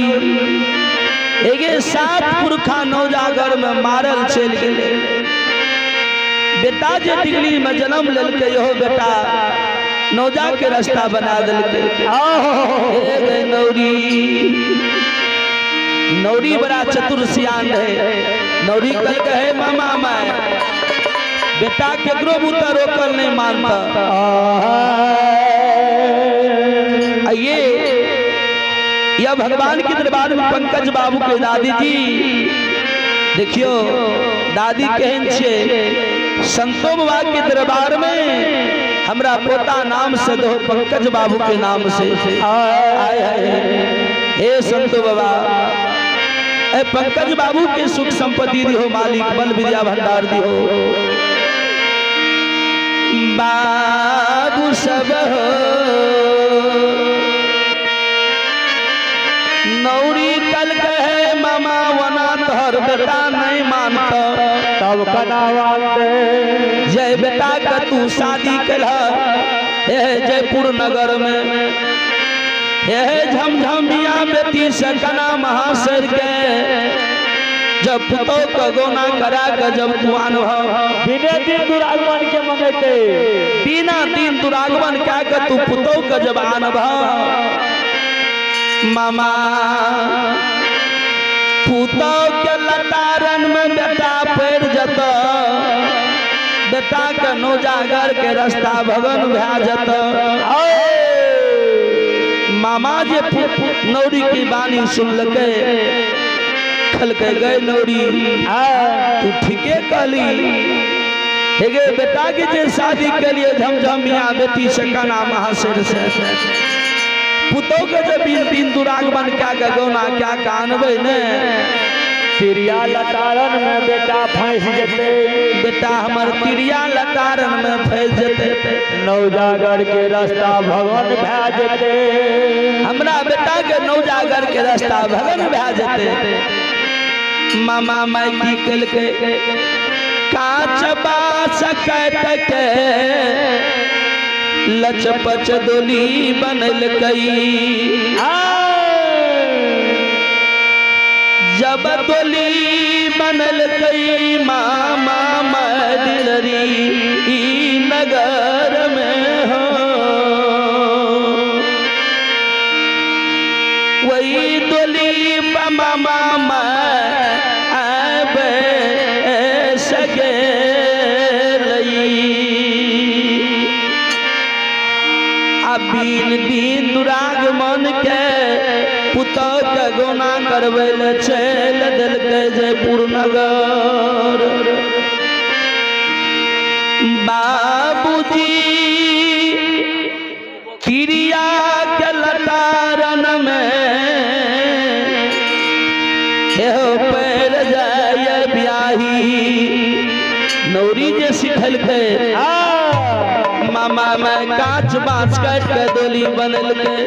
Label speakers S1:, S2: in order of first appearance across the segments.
S1: नौरी एगे सात पुरखा नौजागर में मारल चलि गेलै। बेटा जे दिल्ली में जन्म लेलकै इहो बेटा नौजा के रास्ता बना देलकै। हे गे नौरी, नौरी बड़ा चतुर सियान रहे। नौरी कल कहे मामा माय बेटा केकरो बूता रोकल नहीं मानता। ये यह भगवान के दरबार में पंकज बाबू के दादी जी देखियो दादी केहन छे संतो बाबा के दरबार में हमरा पोता नाम से दो पंकज बाबू के नाम से। आय हाय हे संतो बाबा ए पंकज बाबू के सुख संपत्ति दिहो मालिक, बल विद्या भंडार दिहो। बाबू सब हो नौरी कल कहे मामा वना तोहर बेटा नहीं मानता
S2: तब कनावाते
S1: जय बेटा का तू शादी कल हे जयपुर नगर में हे झमझमिया बेटी से कना महासर के जब पुतो के गोना करा के जब तू अनुभव
S2: बिना दिन दुरागमन के मंगेते
S1: बिना दिन दुरागमन क्या के तू पुतो के जब अनुभव मामा पुतो के लतारन में बेटा पड़ जत बेटा के नौजागर के रास्ता भगन भै जत। मामा जे नौरी की बानी सुनलकै खलकै गए नौरी तू ठीके कहली हेगे बेटा के जे शादी के लिए झमझमिया बेटी से कना महाशेर से पुतो के जे बिन दिन दुरागमन क्या के गौना क्या के आनबै ने
S2: तिरिया लतारन में बेटा फंस जते
S1: बेटा हमर तिरिया लतारन में फंस जते
S2: नौजागर के रास्ता भगन भै जते
S1: हमरा बेटा के नौजागर के रास्ता भगन भै जते। मामा माई की कलकै कांच बास काट के लचपच डोली बनलकै। जब डोली बनलकै मामा मदिलरी ई नगर में हो वही डोली मामा आबे सके बिन दिन दुरागमन के पुतौ के गौना करबै ले चलि देलकै जयपुर नगर। बाबूजी तिरिया के लतारन में एहो पैर जाय ब्याही। नौरी जे सिखलकै मामा में कांच बाँस काट के डोली बनलकै।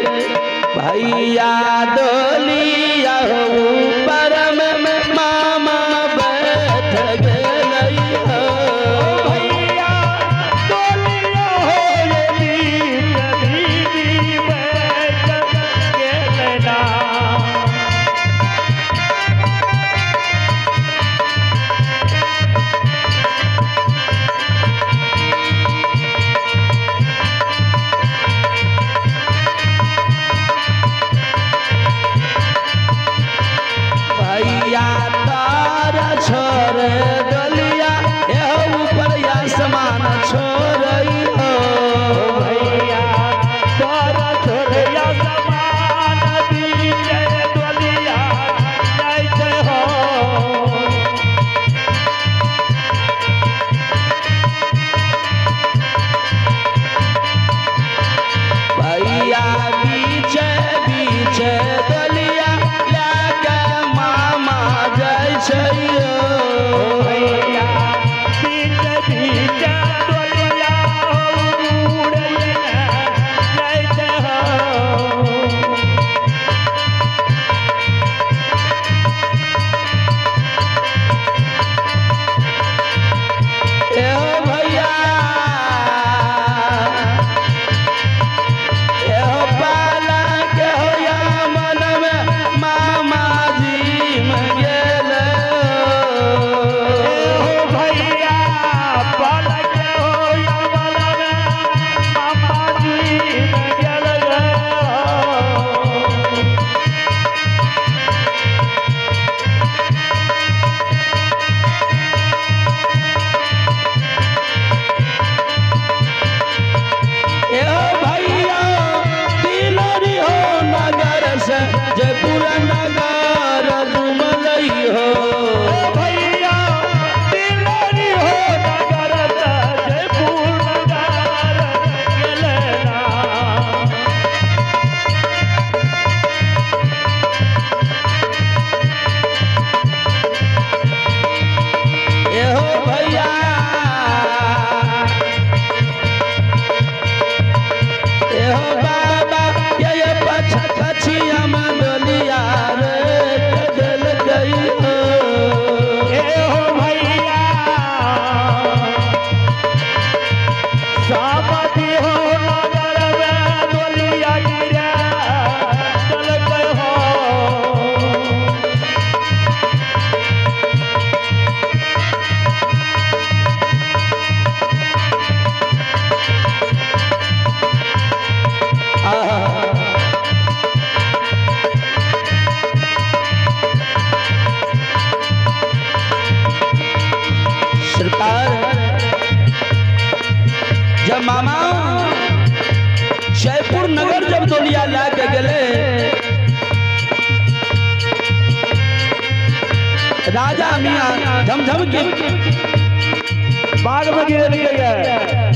S1: भैया डोलिया ऊपर में मामा बैठ गेलै हो।
S2: भैया डोलिया हो दीदी बैठ गेलै ना।
S1: भैया तार छोड़ डोलिया एहो ऊपर आसमान छोड़ई हो।
S2: भैया तोरा छोड़िया समान बीचे डोलिया जाइ छै हो।
S1: भैया बीचे बीचे डोलिया लैके मामा हो।
S2: ए हो भैया सामती हो नगर में डोलिया गिरा चल हो।
S1: आहा। सरकार जब मामा जयपुर नगर जब डोलिया ला के गए, राजा मियां झमझम के
S2: बाग में गिरे गए।